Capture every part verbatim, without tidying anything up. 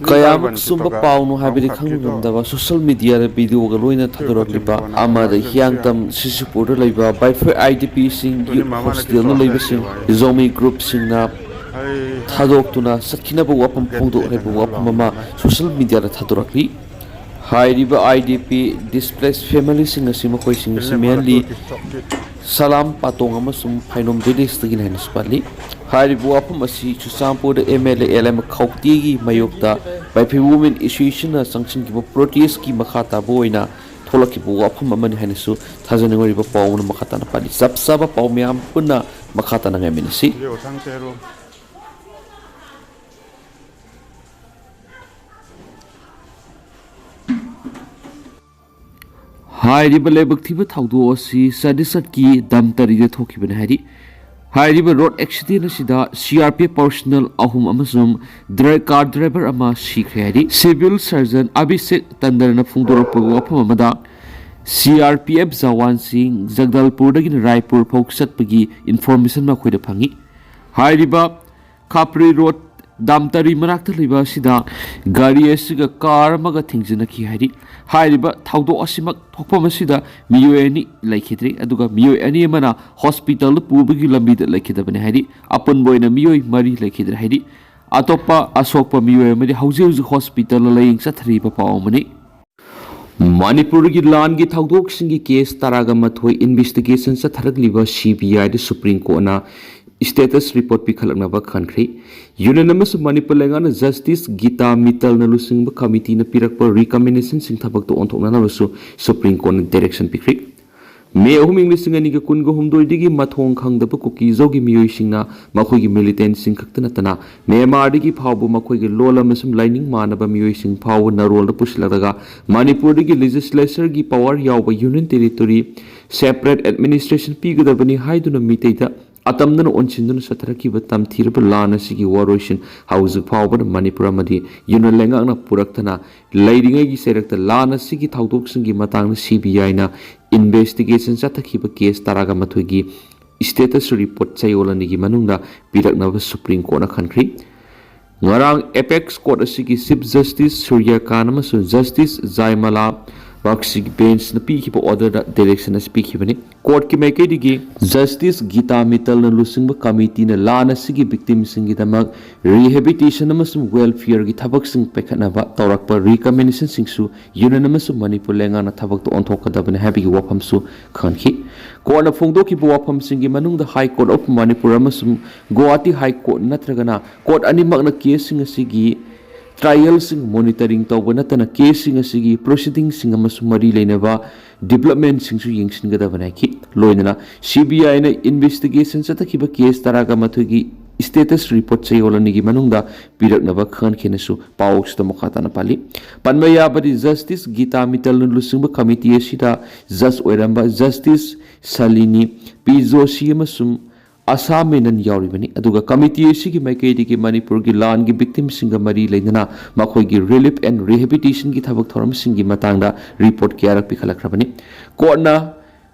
ꯀꯌꯥꯃꯨꯛ ꯆꯨꯝꯕ ꯄꯥꯎꯅꯣ ꯍꯥꯏꯕꯗꯤ ꯈꯪꯕ ꯉꯝꯗꯕ ꯁꯣꯁꯤꯌꯦꯜ ꯃꯤꯗꯤꯌꯥꯗ ꯚꯤꯗꯤꯑꯣꯒ ꯂꯣꯏꯅ ꯊꯥꯗꯣꯔꯛꯂꯤꯕ ꯑꯃꯗ ꯍꯤꯌꯥꯡꯇꯝ ꯁꯤꯁꯤꯄꯨꯔꯗ ꯂꯩꯕ ꯕꯥꯏꯐꯣꯏ ꯑꯥꯏ ꯗꯤ ꯄꯤꯁꯤꯡ, ꯌꯨꯠ ꯍꯣꯁꯇꯦꯜꯗ ꯂꯩꯕꯁꯤꯡ, ꯖꯣꯃꯤ ꯒ꯭ꯔꯨꯞꯁꯤꯡꯅ ꯊꯥꯗꯣꯛꯇꯨꯅ ꯆꯠꯈꯤꯅꯕ ꯋꯥꯐꯝ ꯐꯣꯡꯗꯣꯛꯂꯤꯕ ꯋꯥꯐꯝ ꯑꯃ ꯁꯣꯁꯤꯌꯦꯜ ꯃꯤꯗꯤꯌꯥꯗ ꯊꯥꯗꯣꯔꯛꯂꯤ꯫ ꯍꯥꯏꯔꯤꯕ ꯑꯥꯏ ꯗꯤ ꯄꯤ ꯗꯤꯁꯄ꯭ꯂꯦꯁ ꯐꯦꯃꯤꯂꯤꯁꯤꯡ ꯑꯁꯤ ꯃꯈꯣꯏꯁꯤꯡ ꯑꯁꯤ ꯃꯦꯟꯂꯤ ꯁꯂꯥꯝ ꯄꯥꯇꯣꯡ ꯑꯃꯁꯨꯡ ꯐꯥꯏꯅꯣꯝ ꯚꯤꯂꯦꯖꯇꯒꯤꯅꯤ ꯍꯥꯏꯅꯁꯨ ꯄꯜꯂꯤ꯫ ꯍꯥꯏꯔꯤꯕ ꯋꯥꯐꯝ ꯑꯁꯤ ꯆꯨꯔꯆꯥꯟꯄꯨꯔꯗ M L A L M ꯈꯧꯇꯦꯒꯤ ꯃꯥꯌꯣꯛꯇ ꯕꯥꯏꯐꯩ ꯋꯨꯃꯦꯟ ꯑꯦꯁꯣꯁꯤꯌꯦꯁꯟꯅ ꯆꯪꯁꯤꯟꯈꯤꯕ ꯄ꯭ꯔꯣꯇꯦꯁꯀꯤ ꯃꯈꯥ ꯇꯥꯕ ꯑꯣꯏꯅ ꯊꯣꯛꯂꯛꯈꯤꯕ ꯋꯥꯐꯝ ꯑꯃꯅꯤ ꯍꯥꯏꯅꯁꯨ ꯊꯥꯖꯅꯤꯡꯉꯥꯏ ꯑꯣꯏꯔꯤꯕ ꯄꯥꯎ ꯑꯃꯅ ꯃꯈꯥ ꯇꯥꯅ ꯄꯜꯂꯤ꯫ ꯆꯞ ꯆꯥꯕ ꯄꯥꯎ ꯃꯌꯥꯝ ꯄꯨꯟꯅ ꯃꯈꯥ ꯇꯥꯅ ꯉꯥꯏꯃꯤꯟꯅꯁꯤ꯫ ꯍꯥꯏꯔꯤꯕ ꯂꯥꯏꯕꯛ ꯊꯤꯕ ꯊꯧꯗꯣꯛ ꯑꯁꯤ ꯆꯥꯟꯗꯤꯒꯔꯀꯤ ꯗꯝꯇꯔꯤꯗ ꯊꯣꯛꯈꯤꯕꯅꯤ ꯍꯥꯏꯔꯤ꯫ ꯍꯥꯏꯔꯤꯕ ꯔꯣꯗ ꯑꯦꯛꯁꯤꯗꯦꯟ ꯑꯁꯤꯗ C R P F personal ꯑꯍꯨꯝ ꯑꯃꯁꯨꯡ ꯗ꯭ꯔꯥꯏ-, ꯀꯥꯔ ꯗ꯭ꯔꯥꯏꯚꯔ ꯑꯃ ꯁꯤꯈ꯭ꯔꯦ ꯍꯥꯏꯔꯤ꯫ ꯁꯤꯚꯤꯜ ꯁꯔꯖꯟ ꯑꯕꯤꯁꯦꯛ ꯇꯟꯗꯔꯅ ꯐꯣꯡꯗꯣꯔꯛꯄ ꯋꯥꯐꯝ ꯑꯃꯗ, C R P F ꯖꯋꯥꯟꯁꯤꯡ ꯖꯒꯗꯜꯄꯨꯔꯗꯒꯤꯅ Raipur ꯐꯥꯎ ꯆꯠꯄꯒꯤ ꯏꯟꯐꯣꯔꯃꯦꯁꯟ ꯃꯈꯣꯏꯗ ꯐꯪꯉꯤ꯫ ꯍꯥꯏꯔꯤꯕ ꯈꯥꯄ꯭ꯔꯤ ꯔꯣꯗ ꯗꯥꯝꯇꯔꯤ ꯃꯅꯥꯛꯇ ꯂꯩꯕ ꯑꯁꯤꯗ ꯒꯥꯔꯤ ꯑꯁꯤꯒ ꯀꯥꯔ ꯑꯃꯒ ꯊꯦꯡꯖꯤꯟꯅꯈꯤ ꯍꯥꯏꯔꯤ꯫ ꯍꯥꯏꯔꯤꯕ ꯊꯧꯗꯣꯛ ꯑꯁꯤꯃꯛ ꯊꯣꯛꯐꯝ ꯑꯁꯤꯗ ꯃꯤꯑꯣꯏ ꯑꯅꯤ ꯂꯩꯈꯤꯗ꯭ꯔꯦ, ꯑꯗꯨꯒ ꯃꯤꯑꯣꯏ ꯑꯅꯤ ꯑꯃꯅ ꯍꯣꯁꯄꯤꯇꯥꯜꯗ ꯄꯨꯕꯒꯤ ꯂꯝꯕꯤꯗ ꯂꯩꯈꯤꯗꯕꯅꯤ ꯍꯥꯏꯔꯤ꯫ ꯑꯄꯨꯟꯕ ꯑꯣꯏꯅ ꯃꯤꯑꯣꯏ ꯃꯔꯤ ꯂꯩꯈꯤꯗ꯭ꯔꯦ ꯍꯥꯏꯔꯤ꯫ ꯑꯇꯣꯞꯄ ꯑꯁꯣꯛꯄ ꯃꯤꯑꯣꯏ ꯑꯃꯗꯤ ꯍꯧꯖꯤꯛ ꯍꯧꯖꯤꯛ ꯍꯣꯁꯄꯤꯇꯥꯜꯗ ꯂꯥꯌꯦꯡ ꯆꯠꯊꯔꯤꯕ ꯄꯥꯎ ꯑꯃꯅꯤ꯫ ꯃꯅꯤꯄꯨꯔꯒꯤ ꯂꯥꯟꯒꯤ ꯊꯧꯗꯣꯛꯁꯤꯡꯒꯤ ꯀꯦꯁ ꯇꯔꯥꯒ ꯃꯥꯊꯣꯏ ꯏꯟꯚꯦꯁꯇꯤꯒꯦꯁꯟ ꯆꯠꯊꯔꯛꯂꯤꯕ ꯁꯤ ꯕꯤ ꯑꯥꯏꯗ ꯁꯨꯄ꯭ꯔꯤꯝ ꯀꯣꯔꯠꯅ ꯁ꯭ꯇꯦꯇꯁ ꯔꯤꯄꯣꯔꯠ ꯄꯤꯈꯠꯂꯛꯅꯕ ꯈꯟꯈ꯭ꯔꯦ꯫ ꯌꯨꯅꯤꯌꯟ ꯑꯃꯁꯨꯡ ꯃꯅꯤꯄꯨꯔ ꯂꯩꯉꯥꯛꯅ ꯖꯁꯇꯤꯁ ꯒꯤꯇꯥ ꯃꯤꯇꯜꯅ ꯂꯨꯆꯤꯡꯕ ꯀꯃꯤꯇꯤꯅ ꯄꯤꯔꯛꯄ ꯔꯤꯀꯃꯦꯟꯗꯦꯁꯟꯁꯤꯡ ꯊꯕꯛꯇ ꯑꯣꯟꯊꯣꯛꯅꯅꯕꯁꯨ ꯁꯨꯄ꯭ꯔꯤꯝ ꯀꯣꯔꯠꯅ ꯗꯥꯏꯔꯦꯛꯁꯟ ꯄꯤꯈ꯭ꯔꯦ꯫ ꯃꯦ ꯑꯍꯨꯝ, ꯏꯪ ꯂꯤꯁꯤꯡ ꯑꯅꯤꯒ ꯀꯨꯟꯒ ꯍꯨꯝꯗꯣꯏꯗꯒꯤ ꯃꯊꯣꯡ ꯈꯪꯗꯕ ꯀꯨꯀꯤꯖꯧꯒꯤ ꯃꯤꯑꯣꯏꯁꯤꯡꯅ ꯃꯈꯣꯏꯒꯤ ꯃꯤꯂꯤꯇꯦꯟꯠꯁꯤꯡ ꯈꯛꯇ ꯅꯠꯇꯅ ꯃ꯭ꯌꯥꯟꯃꯥꯔꯗꯒꯤ ꯐꯥꯎꯕ ꯃꯈꯣꯏꯒꯤ ꯂꯣꯜ ꯑꯃꯁꯨꯡ ꯂꯥꯏꯅꯤꯡ ꯃꯥꯟꯅꯕ ꯃꯤꯑꯣꯏꯁꯤꯡ ꯐꯥꯎꯕ ꯅꯔꯣꯜꯗ ꯄꯨꯁꯤꯜꯂꯛꯂꯒ ꯃꯅꯤꯄꯨꯔꯗꯒꯤ ꯂꯦꯖꯤꯁꯂꯦꯆꯔꯒꯤ ꯄꯋꯥꯔ ꯌꯥꯎꯕ ꯌꯨꯅꯤꯌꯟ ꯇꯦꯔꯤꯇꯣꯔꯤ ꯁꯦꯄꯔꯦꯠ ꯑꯦꯗꯃꯤꯅꯤꯁꯇ꯭ꯔꯦꯁꯟ ꯄꯤꯒꯗꯕꯅꯤ ꯍꯥꯏꯗꯨꯅ ꯃꯤꯇꯩꯗ ꯑꯇꯝꯅꯅ ꯑꯣꯟꯁꯤꯟꯗꯨꯅ ꯆꯠꯊꯔꯛꯈꯤꯕ ꯇꯝꯊꯤꯔꯕ ꯂꯥꯟ ꯑꯁꯤꯒꯤ ꯋꯥꯔꯣꯏꯁꯤꯟ ꯍꯧꯖꯤꯛ ꯐꯥꯎꯕꯗ ꯃꯅꯤꯄꯨꯔ ꯑꯃꯗꯤ ꯌꯨꯅꯤꯌꯟ ꯂꯩꯉꯥꯛꯅ ꯄꯨꯔꯛꯇꯅ ꯂꯩꯔꯤꯉꯩꯒꯤ ꯆꯩꯔꯛꯇ ꯂꯥꯟ ꯑꯁꯤꯒꯤ ꯊꯧꯗꯣꯛꯁꯤꯡꯒꯤ ꯃꯇꯥꯡꯗ ꯁꯤ ꯕꯤ ꯑꯥꯏꯅ ꯏꯟꯚꯦꯁꯇꯤꯒꯦꯁꯟ ꯆꯠꯊꯈꯤꯕ ꯀꯦꯁ ꯇꯔꯥꯒ ꯃꯥꯊꯣꯏꯒꯤ ꯁ꯭ꯇꯦꯇꯁ ꯔꯤꯄꯣꯔꯠ ꯆꯌꯣꯜ ꯑꯅꯤꯒꯤ ꯃꯅꯨꯡꯗ ꯄꯤꯔꯛꯅꯕ ꯁꯨꯄ꯭ꯔꯤꯝ ꯀꯣꯔꯠꯅ ꯈꯟꯈ꯭ꯔꯤ꯫ ꯉꯔꯥꯡ ꯑꯦꯄꯦꯛꯁ ꯀꯣꯔꯠ ꯑꯁꯤꯒꯤ ꯆꯤꯐ ꯖꯁꯇꯤꯁ ꯁꯨꯔꯌꯀꯥꯟ ꯑꯃꯁꯨꯡ ꯖꯁꯇꯤꯁ ꯖꯥꯏꯃꯂꯥ ꯕꯥꯒꯁꯤꯒꯤ ꯕꯦꯟꯁꯅ ꯄꯤꯈꯤꯕ ꯑꯣꯔꯗꯔꯗ ꯗꯥꯏꯔꯦꯛꯁꯟ ꯑꯁꯤ ꯄꯤꯈꯤꯕꯅꯤ꯫ ꯀꯣꯔꯠꯀꯤ ꯃꯥꯏꯀꯩꯗꯒꯤ ꯖꯁꯇꯤꯁ ꯒꯤꯇꯥ ꯃꯤꯇꯜꯅ ꯂꯨꯆꯤꯡꯕ ꯀꯃꯤꯇꯤꯅ ꯂꯥꯟ ꯑꯁꯤꯒꯤ ꯚꯤꯛꯇꯤꯝꯁꯤꯡꯒꯤꯗꯃꯛ ꯔꯤꯍꯦꯕꯤꯇꯦꯁꯟ ꯑꯃꯁꯨꯡ ꯋꯦꯜꯐꯤꯌꯔꯒꯤ ꯊꯕꯛꯁꯤꯡ ꯄꯥꯏꯈꯠꯅꯕ ꯇꯧꯔꯛꯄ ꯔꯤꯀꯃꯦꯟꯗꯦꯁꯟꯁꯤꯡꯁꯨ ꯌꯨꯅꯤꯌꯟ ꯑꯃꯁꯨꯡ ꯃꯅꯤꯄꯨꯔ ꯂꯩꯉꯥꯛꯅ ꯊꯕꯛꯇ ꯑꯣꯟꯊꯣꯛꯀꯗꯕꯅꯤ ꯍꯥꯏꯕꯒꯤ ꯋꯥꯐꯝꯁꯨ ꯈꯪꯍꯟꯈꯤ꯫ ꯀꯣꯔꯠꯅ ꯐꯣꯡꯗꯣꯛꯈꯤꯕ ꯋꯥꯐꯝꯁꯤꯡꯒꯤ ꯃꯅꯨꯡꯗ ꯍꯥꯏ ꯀꯣꯔꯠ ꯑꯣꯐ ꯃꯅꯤꯄꯨꯔ ꯑꯃꯁꯨꯡ ꯒꯨꯋꯥꯍꯥꯇꯤ ꯍꯥꯏ ꯀꯣꯔꯠ ꯅꯠꯇ꯭ꯔꯒꯅ ꯀꯣꯔꯠ ꯑꯅꯤꯃꯛꯅ ꯀꯦꯁꯁꯤꯡ ꯑꯁꯤꯒꯤ ꯇ꯭ꯔꯥꯏꯌꯦꯜꯁꯤꯡ ꯃꯣꯅꯤꯇꯔꯤꯡ ꯇꯧꯕ ꯅꯠꯇꯅ ꯀꯦꯁꯁꯤꯡ ꯑꯁꯤꯒꯤ ꯄ꯭ꯔꯣꯁꯤꯗꯤꯡꯁꯤꯡ ꯑꯃꯁꯨꯡ ꯃꯔꯤ ꯂꯩꯅꯕ ꯗꯤꯕ꯭ꯂꯞꯃꯦꯟꯁꯤꯡꯁꯨ ꯌꯦꯡꯁꯤꯟꯒꯗꯕꯅꯤ ꯍꯥꯏꯈꯤ꯫ ꯂꯣꯏꯅꯅ ꯁꯤ ꯕꯤ ꯑꯥꯏꯅ ꯏꯟꯚꯦꯁꯇꯤꯒꯦꯁꯟ ꯆꯠꯊꯈꯤꯕ ꯀꯦꯁ ꯇꯔꯥꯒ ꯃꯥꯊꯣꯏꯒꯤ ꯁ꯭ꯇꯦꯇꯁ ꯔꯤꯄꯣꯔꯠ ꯆꯌꯣꯜ ꯑꯅꯤꯒꯤ ꯃꯅꯨꯡꯗ ꯄꯤꯔꯛꯅꯕ ꯈꯪꯍꯟꯈꯤꯅꯁꯨ ꯄꯥꯎꯁꯤꯗ ꯃꯈꯥ ꯇꯥꯅ ꯄꯜꯂꯤ꯫ ꯄꯟꯕ ꯌꯥꯕꯗꯤ ꯖꯁꯇꯤꯁ ꯒꯤꯇꯥ ꯃꯤꯇꯜꯅ ꯂꯨꯆꯤꯡꯕ ꯀꯃꯤꯇꯤ ꯑꯁꯤꯗ ꯖꯁ ꯑꯣꯏꯔꯝꯕ ꯖꯁꯇꯤꯁ ꯁꯂꯤꯅꯤ ꯄꯤ ꯖꯣꯁꯤ ꯑꯃꯁꯨꯡ ꯑꯁꯥ ꯃꯦꯅꯟ ꯌꯥꯎꯔꯤꯕꯅꯤ꯫ ꯑꯗꯨꯒ ꯀꯃꯤꯇꯤ ꯑꯁꯤꯒꯤ ꯃꯥꯏꯀꯩꯗꯒꯤ ꯃꯅꯤꯄꯨꯔꯒꯤ ꯂꯥꯟꯒꯤ ꯚꯤꯛꯇꯤꯝꯁꯤꯡꯒ ꯃꯔꯤ ꯂꯩꯅꯅ ꯃꯈꯣꯏꯒꯤ ꯔꯤꯂꯤꯐ ꯑꯦꯟ ꯔꯤꯍꯦꯕꯤꯇꯦꯁꯟꯒꯤ ꯊꯕꯛ ꯊꯧꯔꯝꯁꯤꯡꯒꯤ ꯃꯇꯥꯡꯗ ꯔꯤꯄꯣꯔꯠ ꯀꯌꯥꯔꯛ ꯄꯤꯈꯠꯂꯛꯈ꯭ꯔꯕꯅꯤ꯫ ꯀꯣꯔꯠꯅ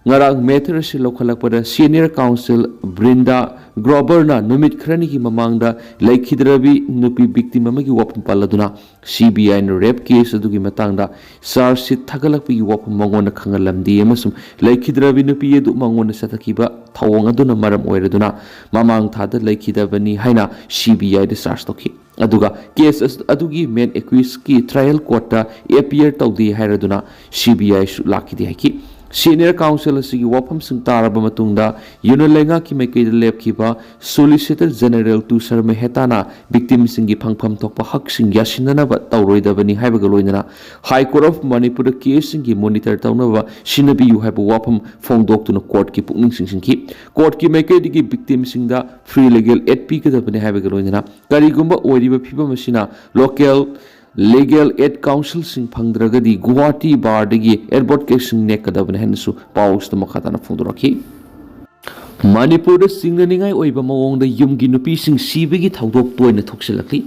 ꯉꯔꯥꯡ ꯃꯦꯇꯔ ꯑꯁꯤ ꯂꯧꯈꯠꯂꯛꯄꯗ ꯁꯦꯅꯤꯌꯔ ꯀꯥꯎꯟꯁꯤꯜ ꯕ꯭ꯔꯤꯟꯗꯥ ꯒ꯭ꯔꯣꯕꯔꯅ ꯅꯨꯃꯤꯠ ꯈꯔꯅꯤꯒꯤ ꯃꯃꯥꯡꯗ ꯂꯩꯈꯤꯗ꯭ꯔꯕꯤ ꯅꯨꯄꯤ ꯚꯤꯛꯇꯤꯝ ꯑꯃꯒꯤ ꯋꯥꯐꯝ ꯄꯜꯂꯗꯨꯅ ꯁꯤ ꯕꯤ ꯑꯥꯏꯅ ꯔꯦꯞ ꯀꯦꯁ ꯑꯗꯨꯒꯤ ꯃꯇꯥꯡꯗ ꯆꯥꯔꯖ ꯁꯤꯠ ꯊꯥꯒꯠꯂꯛꯄꯒꯤ ꯋꯥꯐꯝ ꯃꯉꯣꯟꯗ ꯈꯪꯍꯜꯂꯝꯗꯦ ꯑꯃꯁꯨꯡ ꯂꯩꯈꯤꯗ꯭ꯔꯕꯤ ꯅꯨꯄꯤ ꯑꯗꯨ ꯃꯉꯣꯟꯗ ꯆꯠꯊꯈꯤꯕ ꯊꯧꯑꯣꯡ ꯑꯗꯨꯅ ꯃꯔꯝ ꯑꯣꯏꯔꯗꯨꯅ ꯃꯃꯥꯡ ꯊꯥꯗ ꯂꯩꯈꯤꯗꯕꯅꯤ ꯍꯥꯏꯅ ꯁꯤ ꯕꯤ ꯑꯥꯏꯗ ꯆꯥꯔꯖ ꯇꯧꯈꯤ꯫ ꯑꯗꯨꯒ ꯀꯦꯁ ꯑꯁ-, ꯑꯗꯨꯒꯤ ꯃꯦꯟ ꯑꯦꯀ꯭ꯌꯨꯁꯀꯤ ꯇ꯭ꯔꯥꯏꯌꯦꯜ ꯀꯣꯔꯠꯇ ꯑꯦꯄꯤꯌꯔ ꯇꯧꯗꯦ ꯍꯥꯏꯔꯗꯨꯅ ꯁꯤ ꯕꯤ ꯑꯥꯏꯁꯨ ꯂꯥꯛꯈꯤꯗꯦ ꯍꯥꯏꯈꯤ꯫ ꯁꯦꯅꯤꯌꯔ ꯀꯥꯎꯟꯁꯤꯜ ꯑꯁꯤꯒꯤ ꯋꯥꯐꯝꯁꯤꯡ ꯇꯥꯔꯕ ꯃꯇꯨꯡꯗ ꯌꯨꯅꯤꯌꯟ ꯂꯩꯉꯥꯛꯀꯤ ꯃꯥꯏꯀꯩꯗ ꯂꯦꯞꯈꯤꯕ ꯁꯣꯂꯤꯁꯤꯇꯔ ꯖꯦꯅꯔꯦꯜ ꯇꯨꯁꯥꯔ ꯃꯦꯍꯇꯥꯅ ꯚꯤꯛꯇꯤꯝꯁꯤꯡꯒꯤ ꯐꯪꯐꯝ ꯊꯣꯛꯄ ꯍꯛꯁꯤꯡ ꯌꯥꯁꯤꯟꯅꯅꯕ ꯇꯧꯔꯣꯏꯗꯕꯅꯤ ꯍꯥꯏꯕꯒ ꯂꯣꯏꯅꯅ ꯍꯥꯏ ꯀꯣꯔꯠ ꯑꯣꯐ ꯃꯅꯤꯄꯨꯔꯗ ꯀꯦꯁꯁꯤꯡꯒꯤ ꯃꯣꯅꯤꯇꯔ ꯇꯧꯅꯕ ꯁꯤꯟꯅꯕꯤꯌꯨ ꯍꯥꯏꯕ ꯋꯥꯐꯝ ꯐꯣꯡꯗꯣꯛꯇꯨꯅ ꯀꯣꯔꯠꯀꯤ ꯄꯨꯛꯅꯤꯡ ꯆꯤꯡꯁꯤꯟꯈꯤ꯫ ꯀꯣꯔꯠꯀꯤ ꯃꯥꯏꯀꯩꯗꯒꯤ ꯚꯤꯛꯇꯤꯝꯁꯤꯡꯗ ꯐ꯭ꯔꯤ ꯂꯤꯒꯦꯜ ꯑꯦꯗ ꯄꯤꯒꯗꯕꯅꯤ ꯍꯥꯏꯕꯒ ꯂꯣꯏꯅꯅ ꯀꯔꯤꯒꯨꯝꯕ ꯑꯣꯏꯔꯤꯕ ꯐꯤꯕꯝ ꯑꯁꯤꯅ ꯂꯣꯀꯦꯜ ꯂꯤꯒꯦꯜ ꯑꯦꯗ ꯀꯥꯎꯟꯁꯤꯜꯁꯤꯡ ꯐꯪꯗ꯭ꯔꯒꯗꯤ ꯒꯨꯋꯥꯍꯥꯇꯤ ꯕꯥꯔꯗꯒꯤ ꯑꯦꯗꯚꯣꯀꯦꯠꯁꯤꯡ ꯅꯦꯛꯀꯗꯕꯅꯤ ꯍꯥꯏꯅꯁꯨ ꯄꯥꯎꯁꯤꯗ ꯃꯈꯥ ꯇꯥꯅ ꯐꯣꯡꯗꯣꯔꯛꯈꯤ꯫ ꯃꯅꯤꯄꯨꯔꯗ ꯆꯤꯡꯅꯅꯤꯡꯉꯥꯏ ꯑꯣꯏꯕ ꯃꯑꯣꯡꯗ ꯌꯨꯝꯒꯤ ꯅꯨꯄꯤꯁꯤꯡ ꯁꯤꯕꯒꯤ ꯊꯧꯗꯣꯛ ꯇꯣꯏꯅ ꯊꯣꯛꯆꯤꯜꯂꯛꯂꯤ꯫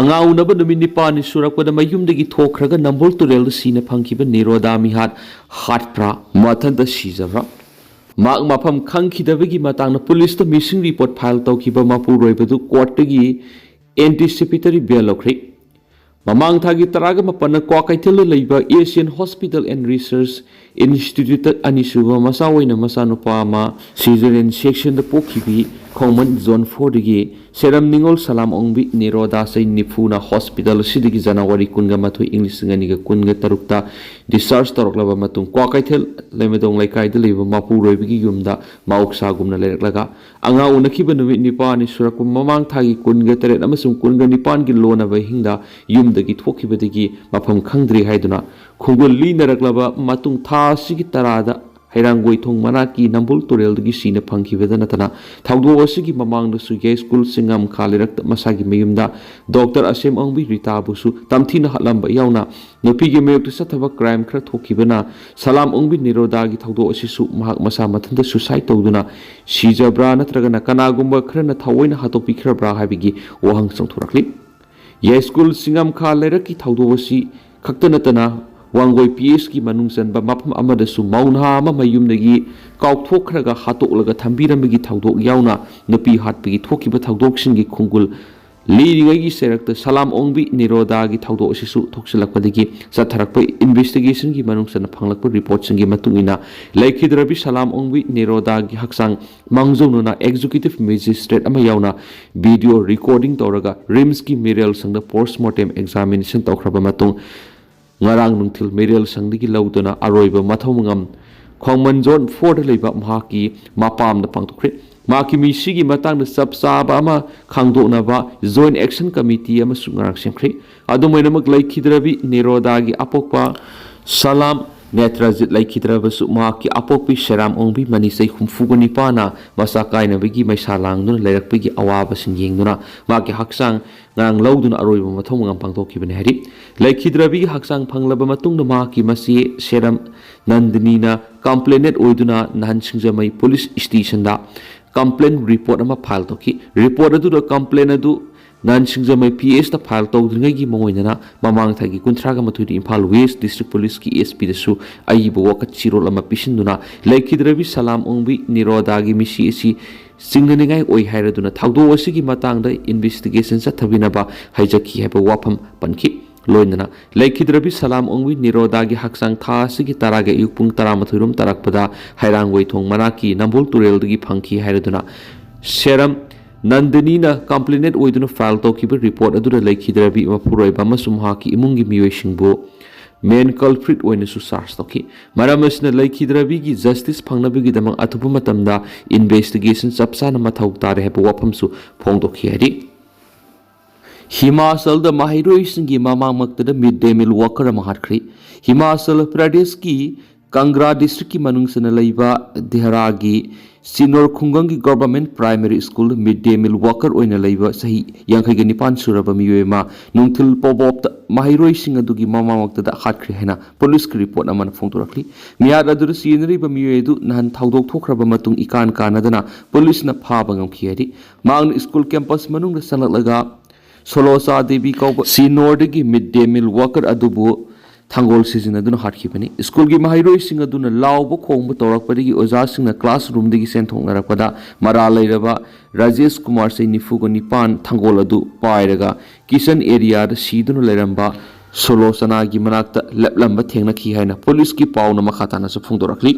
ꯑꯉꯥꯡ ꯎꯅꯕ ꯅꯨꯃꯤꯠ ꯅꯤꯄꯥꯟꯅꯤ ꯁꯨꯔꯛꯄꯗ ꯃꯌꯨꯝꯗꯒꯤ ꯊꯣꯛꯈ꯭ꯔꯒ ꯅꯝꯕꯣꯜ ꯇꯨꯔꯦꯜꯗ ꯁꯤꯅ ꯐꯪꯈꯤꯕ ꯅꯤꯔꯣꯗꯥ ꯃꯤꯍꯥꯠ ꯍꯥꯠꯄ꯭ꯔꯥ, ꯃꯊꯟꯇ ꯁꯤꯖꯕ꯭ꯔꯥ? ꯃꯍꯥꯛ ꯃꯐꯝ ꯈꯪꯈꯤꯗꯕꯒꯤ ꯃꯇꯥꯡꯗ ꯄꯨꯂꯤꯁꯇ ꯃꯤꯁꯤꯡ ꯔꯤꯄꯣꯔꯠ ꯐꯥꯏꯜ ꯇꯧꯈꯤꯕ ꯃꯄꯨꯔꯣꯏꯕꯗꯨ ꯀꯣꯔꯠꯇꯒꯤ anticipatory bail ꯂꯧꯈ꯭ꯔꯦ꯫ ꯃꯃꯥꯡ ꯊꯥꯒꯤ ꯇꯔꯥꯒ ꯃꯥꯄꯟꯅ ꯀ꯭ꯋꯥꯀꯩꯊꯦꯜꯗ ꯂꯩꯕ Asian Hospital and Research Institute ꯑꯅꯤꯁꯨꯕ ꯃꯆꯥ ꯑꯣꯏꯅ ꯃꯆꯥꯅꯨꯄꯥ ꯑꯃ cesarean sectionꯗ ꯄꯣꯛꯈꯤꯕꯤ ꯈꯣꯡꯃꯟ Zone fourꯗꯒꯤ ꯁꯦꯔꯝ ꯅꯤꯉꯣꯜ ꯁꯂꯥꯝ ꯑꯣꯡꯕꯤ ꯅꯤꯔꯣꯗꯥ ꯆꯍꯤ ꯅꯤꯐꯨꯅ hospital ꯑꯁꯤꯗꯒꯤ January ꯀꯨꯟꯒ ꯃꯥꯊꯣꯏ, ꯏꯪ ꯂꯤꯁꯤꯡ ꯑꯅꯤꯒ ꯀꯨꯟꯒ ꯇꯔꯨꯛꯇ discharge ꯇꯧꯔꯛꯂꯕ ꯃꯇꯨꯡ, ꯀ꯭ꯋꯥꯀꯩꯊꯦꯜ ꯂꯩꯃꯗꯣꯡ ꯂꯩꯀꯥꯏꯗ ꯂꯩꯕ ꯃꯄꯨꯔꯣꯏꯕꯒꯤ ꯌꯨꯝꯗ ꯃꯍꯧꯁꯥꯒꯨꯝꯅ ꯂꯩꯔꯛꯂꯒ ꯑꯉꯥꯡ ꯎꯅꯈꯤꯕ ꯅꯨꯃꯤꯠ ꯅꯤꯄꯥꯜꯅꯤ ꯁꯨꯔꯛꯄ ꯃꯃꯥꯡ ꯊꯥꯒꯤ ꯀꯨꯟꯒ ꯇꯔꯦꯠ ꯑꯃꯁꯨꯡ ꯀꯨꯟꯒ ꯅꯤꯄꯥꯜꯒꯤ ꯂꯣꯟꯅꯕ ꯑꯍꯤꯡꯗ ꯌꯨꯝꯗꯒꯤ ꯊꯣꯛꯈꯤꯕꯗꯒꯤ ꯃꯐꯝ ꯈꯪꯗ꯭ꯔꯤ ꯍꯥꯏꯗꯨꯅ ꯈꯣꯡꯒꯨꯜ ꯂꯤꯅꯔꯛꯂꯕ ꯃꯇꯨꯡ, ꯊꯥ ꯑꯁꯤꯒꯤ ꯇꯔꯥꯗ ꯍꯩꯔꯥꯡꯒꯣꯏꯊꯣꯡ ꯃꯅꯥꯛꯀꯤ ꯅꯝꯕꯨꯜ ꯇꯨꯔꯦꯜꯗꯒꯤ ꯁꯤꯅ ꯐꯪꯈꯤꯕꯗ ꯅꯠꯇꯅ, ꯊꯧꯗꯣꯛ ꯑꯁꯤꯒꯤ ꯃꯃꯥꯡꯗꯁꯨ ꯌꯥꯏꯁ꯭ꯀꯨꯜ ꯆꯤꯡꯉꯝꯈꯥ ꯂꯩꯔꯛꯇ ꯃꯁꯥꯒꯤ ꯃꯌꯨꯝꯗ ꯗꯣꯛꯇꯔ ꯑꯁꯦꯝ ꯑꯣꯡꯕꯤ ꯔꯤꯇꯥꯕꯨꯁꯨ ꯇꯝꯊꯤꯅ ꯍꯥꯠꯂꯝꯕ ꯌꯥꯎꯅ, ꯅꯨꯄꯤꯒꯤ ꯃꯥꯌꯣꯛꯇ ꯆꯠꯊꯕ crime ꯈꯔ ꯊꯣꯛꯈꯤꯕꯅ, ꯁꯂꯥꯝ ꯑꯣꯡꯕꯤ ꯅꯤꯔꯣꯗꯥꯒꯤ ꯊꯧꯗꯣꯛ ꯑꯁꯤꯁꯨ ꯃꯍꯥꯛ ꯃꯁꯥ ꯃꯊꯟꯇ suicide ꯇꯧꯗꯨꯅ ꯁꯤꯖꯕ꯭ꯔꯥ ꯅꯠꯇ꯭ꯔꯒꯅ ꯀꯅꯥꯒꯨꯝꯕ ꯈꯔꯅ ꯊꯑꯣꯏꯅ ꯍꯥꯠꯇꯣꯛꯄꯤꯈ꯭ꯔꯕ꯭ꯔꯥ ꯍꯥꯏꯕꯒꯤ ꯋꯥꯍꯪ ꯆꯣꯡꯊꯣꯔꯛꯂꯤ꯫ ꯌꯥꯏꯁ꯭ꯀꯨꯜ ꯆꯤꯡꯉꯝꯈꯥ ꯂꯩꯔꯛꯀꯤ ꯊꯧꯗꯣꯛ ꯑꯁꯤ ꯈꯛꯇ ꯅꯠꯇꯅ, ꯋꯥꯡꯒꯣꯏ P H ꯀꯤ ꯃꯅꯨꯡ ꯆꯟꯕ ꯃꯐꯝ ꯑꯃꯗꯁꯨ ꯃꯧ ꯅꯍꯥ ꯑꯃ ꯃꯌꯨꯝꯗꯒꯤ ꯀꯥꯎꯊꯣꯛꯈ꯭ꯔꯒ ꯍꯥꯠꯇꯣꯛꯂꯒ ꯊꯝꯕꯤꯔꯝꯕꯒꯤ ꯊꯧꯗꯣꯛ ꯌꯥꯎꯅ ꯅꯨꯄꯤ ꯍꯥꯠꯄꯒꯤ ꯊꯣꯛꯈꯤꯕ ꯊꯧꯗꯣꯛꯁꯤꯡꯒꯤ ꯈꯣꯡꯒꯨꯜ ꯂꯤꯔꯤꯉꯩꯒꯤ ꯆꯩꯔꯛꯇ ꯁꯂꯥꯝ ꯑꯣꯡꯕꯤ ꯅꯤꯔꯣꯗꯥꯒꯤ ꯊꯧꯗꯣꯛ ꯑꯁꯤꯁꯨ ꯊꯣꯛꯆꯤꯜꯂꯛꯄꯗꯒꯤ ꯆꯠꯊꯔꯛꯄ investigationꯒꯤ ꯃꯅꯨꯡ ꯆꯟꯅ ꯐꯪꯂꯛꯄ reportꯁꯤꯡꯒꯤ ꯃꯇꯨꯡ ꯏꯟꯅ, ꯂꯩꯈꯤꯗ꯭ꯔꯕꯤ ꯁꯂꯥꯝ ꯑꯣꯡꯕꯤ ꯅꯤꯔꯣꯗꯥꯒꯤ ꯍꯛꯆꯥꯡ ꯃꯥꯡꯖꯧꯅꯅ executive magistrate ꯑꯃ ꯌꯥꯎꯅ video recording ꯇꯧꯔꯒ RIMSꯀꯤ ꯃꯤꯔꯦꯜ ꯁꯪꯗ post mortem examination ꯇꯧꯈ꯭ꯔꯕ ꯃꯇꯨꯡ, ꯉꯔꯥꯡ ꯅꯨꯡꯊꯤꯜ ꯃꯤꯔꯦꯜ ꯁꯪꯗꯒꯤ ꯂꯧꯗꯨꯅ ꯑꯔꯣꯏꯕ ꯃꯊꯧ ꯃꯉꯝ ꯈꯣꯡꯃꯟ Zone fourꯗ ꯂꯩꯕ ꯃꯍꯥꯛꯀꯤ ꯃꯄꯥꯝꯗ ꯄꯥꯡꯊꯣꯛꯈ꯭ꯔꯦ꯫ ꯃꯍꯥꯛꯀꯤ ꯃꯤꯁꯤꯒꯤ ꯃꯇꯥꯡꯗ ꯆꯞ ꯆꯥꯕ ꯑꯃ ꯈꯪꯗꯣꯛꯅꯕ Joint Action Committee ꯑꯃꯁꯨ ꯉꯔꯥꯡ ꯁꯦꯝꯈ꯭ꯔꯦ꯫ ꯑꯗꯨꯝ ꯑꯣꯏꯅꯃꯛ, ꯂꯩꯈꯤꯗ꯭ꯔꯕꯤ ꯅꯤꯔꯣꯗꯥꯒꯤ ꯑꯄꯣꯛꯄ ꯁꯂꯥꯝ ꯅꯦꯇ꯭ꯔꯖꯤꯠ ꯂꯩꯈꯤꯗ꯭ꯔꯕꯁꯨ, ꯃꯍꯥꯛꯀꯤ ꯑꯄꯣꯛꯄꯤ ꯁꯦꯔꯥꯝ ꯑꯣꯡꯕꯤ ꯃꯅꯤ ꯆꯍꯤ ꯍꯨꯝꯐꯨꯒ ꯅꯤꯄꯥꯟꯅ ꯃꯆꯥ ꯀꯥꯏꯅꯕꯒꯤ ꯃꯩꯁꯥ ꯂꯥꯡꯗꯨꯅ ꯂꯩꯔꯛꯄꯒꯤ ꯑꯋꯥꯕꯁꯤꯡ ꯌꯦꯡꯗꯨꯅ ꯃꯍꯥꯛꯀꯤ ꯍꯛꯆꯥꯡ ꯉꯔꯥꯡ ꯂꯧꯗꯨꯅ ꯑꯔꯣꯏꯕ ꯃꯊꯧ ꯃꯉꯝ ꯄꯥꯡꯊꯣꯛꯈꯤꯕꯅꯤ ꯍꯥꯏꯔꯤ꯫ ꯂꯩꯈꯤꯗ꯭ꯔꯕꯤꯒꯤ ꯍꯛꯆꯥꯡ ꯐꯪꯂꯕ ꯃꯇꯨꯡꯗ ꯃꯍꯥꯛꯀꯤ ꯃꯆꯦ ꯁꯦꯔꯝ ꯅꯟꯗꯤꯅꯤꯅ complainant ꯑꯣꯏꯗꯨꯅ ꯅꯍꯥꯟ ꯁꯤꯡꯖꯃꯩ police stationꯗ complaint report ꯑꯃ file ꯇꯧꯈꯤ꯫ Report ꯑꯗꯨꯗ complaint ꯑꯗꯨ ꯅꯟ ꯁꯤꯡꯖꯃꯩ ꯄꯤ ꯑꯦꯁꯇ ꯐꯥꯏꯜ ꯇꯧꯗ꯭ꯔꯤꯉꯩꯒꯤ ꯃꯉꯣꯏꯗꯅ ꯃꯃꯥꯡ ꯊꯥꯒꯤ ꯀꯨꯟꯊ꯭ꯔꯥꯒ ꯃꯥꯊꯣꯏꯗ ꯏꯝꯐꯥꯜ ꯋꯦꯁ ꯗꯤꯁꯇ꯭ꯔꯤꯛ ꯄꯨꯂꯤꯁꯀꯤ ꯑꯦꯁ ꯄꯤꯗꯁꯨ ꯑꯏꯕ ꯋꯥꯀꯠ ꯆꯦꯔꯣꯜ ꯑꯃ ꯄꯤꯁꯤꯟꯗꯨꯅ ꯂꯩꯈꯤꯗ꯭ꯔꯕꯤ ꯁꯂꯥꯝ ꯑꯣꯡꯕꯤ ꯅꯤꯔꯣꯗꯥꯒꯤ ꯃꯤꯁꯤ ꯑꯁꯤ ꯆꯤꯡꯅꯅꯤꯡꯉꯥꯏ ꯑꯣꯏ ꯍꯥꯏꯔꯗꯨꯅ ꯊꯧꯗꯣꯛ ꯑꯁꯤꯒꯤ ꯃꯇꯥꯡꯗ ꯏꯟꯚꯦꯁꯇꯤꯒꯦꯁꯟ ꯆꯠꯊꯕꯤꯅꯕ ꯍꯥꯏꯖꯈꯤ ꯍꯥꯏꯕ ꯋꯥꯐꯝ ꯄꯟꯈꯤ꯫ ꯂꯣꯏꯅꯅ ꯂꯩꯈꯤꯗ꯭ꯔꯕꯤ ꯁꯂꯥꯝ ꯑꯣꯡꯕꯤ ꯅꯤꯔꯣꯗꯥꯒꯤ ꯍꯛꯆꯥꯡ ꯊꯥ ꯑꯁꯤꯒꯤ ꯇꯔꯥꯒꯤ ꯑꯌꯨꯛ ꯄꯨꯡ ꯇꯔꯥꯃꯥꯊꯣꯏ ꯔꯣꯝ ꯇꯥꯔꯛꯄꯗ ꯍꯩꯔꯥꯡꯒꯣꯏꯊꯣꯡ ꯃꯅꯥꯛꯀꯤ ꯅꯝꯕꯣꯜ ꯇꯨꯔꯦꯜꯗꯒꯤ ꯐꯪꯈꯤ ꯍꯥꯏꯔꯗꯨꯅ ꯁꯦꯔꯝ ꯅꯟꯗꯅꯤꯅ ꯀꯝꯄ꯭ꯂꯦꯅꯦꯟ ꯑꯣꯏꯗꯨꯅ ꯐꯥꯏꯜ ꯇꯧꯈꯤꯕ ꯔꯤꯄꯣꯔꯠ ꯑꯗꯨꯗ ꯂꯩꯈꯤꯗ꯭ꯔꯕꯤ ꯃꯄꯨꯔꯣꯏꯕ ꯑꯃꯁꯨꯡ ꯃꯍꯥꯛꯀꯤ ꯏꯃꯨꯡꯒꯤ ꯃꯤꯑꯣꯏꯁꯤꯡꯕꯨ ꯃꯦꯟ ꯀꯜꯄ꯭ꯔꯤꯠ ꯑꯣꯏꯅꯁꯨ ꯆꯥꯔꯖ ꯇꯧꯈꯤ꯫ ꯃꯔꯝ ꯑꯁꯤꯅ ꯂꯩꯈꯤꯗ꯭ꯔꯕꯤꯒꯤ ꯖꯁꯇꯤꯁ ꯐꯪꯅꯕꯒꯤꯗꯃꯛ ꯑꯊꯨꯕ ꯃꯇꯝꯗ ꯏꯟꯚꯦꯁꯇꯤꯒꯦꯁꯟ ꯆꯞ ꯆꯥꯅ ꯃꯊꯧ ꯇꯥꯔꯦ ꯍꯥꯏꯕ ꯋꯥꯐꯝꯁꯨ ꯐꯣꯡꯗꯣꯛꯈꯤ ꯍꯥꯏꯔꯤ꯫ ꯍꯤꯃꯥꯆꯜꯗ ꯃꯍꯩꯔꯣꯏꯁꯤꯡꯒꯤ ꯃꯃꯥꯡꯃꯛꯇꯗ ꯃꯤꯗ ꯗꯦ ꯃꯤꯜ ꯋꯥꯀꯔ ꯑꯃ ꯍꯥꯠꯈ꯭ꯔꯦ꯫ ꯍꯤꯃꯥꯆꯜ ꯄ꯭ꯔꯗꯦꯁꯀꯤ ꯀꯪꯒ꯭ꯔꯥ ꯗꯤꯁꯇ꯭ꯔꯤꯛꯀꯤ ꯃꯅꯨꯡ ꯆꯟꯅ ꯂꯩꯕ ꯗꯦꯍꯔꯥꯒꯤ ꯁꯤꯅꯣꯔ ꯈꯨꯡꯒꯪꯒꯤ ꯒꯣꯚꯔꯟꯃꯦꯟꯠ ꯄ꯭ꯔꯥꯏꯃꯔꯤ ꯁ꯭ꯀꯨꯜꯗ ꯃꯤꯗ ꯗꯦ ꯃꯤꯜ ꯋꯥꯀꯔ ꯑꯣꯏꯅ ꯂꯩꯕ ꯆꯍꯤ ꯌꯥꯡꯈꯩꯒ ꯅꯤꯄꯥꯟ ꯁꯨꯔꯕ ꯃꯤꯑꯣꯏ ꯑꯃ ꯅꯨꯡꯊꯤꯜ ꯄꯣꯕꯣꯞꯇ ꯃꯍꯩꯔꯣꯏꯁꯤꯡ ꯑꯗꯨꯒꯤ ꯃꯃꯥꯡꯃꯛꯇꯗ ꯍꯥꯠꯈ꯭ꯔꯦ ꯍꯥꯏꯅ ꯄꯨꯂꯤꯁꯀꯤ ꯔꯤꯄꯣꯔꯠ ꯑꯃꯅ ꯐꯣꯡꯗꯣꯔꯛꯂꯤ꯫ ꯃꯤꯍꯥꯠ ꯑꯗꯨꯗ ꯁꯤꯖꯤꯟꯅꯔꯤꯕ ꯃꯤꯑꯣꯏ ꯑꯗꯨ ꯅꯍꯥꯟ ꯊꯧꯗꯣꯛ ꯊꯣꯛꯈ꯭ꯔꯕ ꯃꯇꯨꯡ ꯏꯀꯥꯟ ꯀꯥꯟꯅꯗꯅ ꯄꯨꯂꯤꯁꯅ ꯐꯥꯕ ꯉꯝꯈꯤ ꯍꯥꯏꯔꯤ꯫ ꯃꯍꯥꯛꯅ ꯁ꯭ꯀꯨꯜ ꯀꯦꯝꯄꯁ ꯃꯅꯨꯡꯗ ꯆꯪꯂꯛꯂꯒ ꯁꯣꯂꯣꯆꯥ ꯗꯦꯕꯤ ꯀꯧꯕ ꯁꯤꯅꯣꯔꯗꯒꯤ ꯃꯤꯗ ꯗꯦ ꯃꯤꯜ ꯋꯥꯀꯔ ꯑꯗꯨꯕꯨ ꯊꯥꯡꯒꯣꯜ ꯁꯤꯖꯤꯟꯅꯗꯨꯅ ꯍꯥꯠꯈꯤꯕꯅꯤ꯫ ꯁ꯭ꯀꯨꯜꯒꯤ ꯃꯍꯩꯔꯣꯏꯁꯤꯡ ꯑꯗꯨꯅ ꯂꯥꯎꯕ ꯈꯣꯡꯕ ꯇꯧꯔꯛꯄꯗꯒꯤ ꯑꯣꯖꯥꯁꯤꯡꯅ ꯀ꯭ꯂꯥꯁꯔꯨꯝꯗꯒꯤ ꯆꯦꯟꯊꯣꯛꯅꯔꯛꯄꯗ ꯃꯔꯥꯜ ꯂꯩꯔꯕ ꯔꯥꯖꯦꯁ ꯀꯨꯃꯥꯔ, ꯆꯍꯤ ꯅꯤꯐꯨꯒ ꯅꯤꯄꯥꯟ, ꯊꯥꯡꯒꯣꯜ ꯑꯗꯨ ꯄꯥꯏꯔꯒ ꯀꯤꯆꯟ ꯑꯦꯔꯤꯌꯥꯗ ꯁꯤꯗꯨꯅ ꯂꯩꯔꯝꯕ ꯁꯣꯂꯣꯆꯅꯥꯒꯤ ꯃꯅꯥꯛꯇ ꯂꯦꯞꯂꯝꯕ ꯊꯦꯡꯅꯈꯤ ꯍꯥꯏꯅ ꯄꯨꯂꯤꯁꯀꯤ ꯄꯥꯎꯅ ꯃꯈꯥ ꯇꯥꯅꯁꯨ ꯐꯣꯡꯗꯣꯔꯛꯂꯤ꯫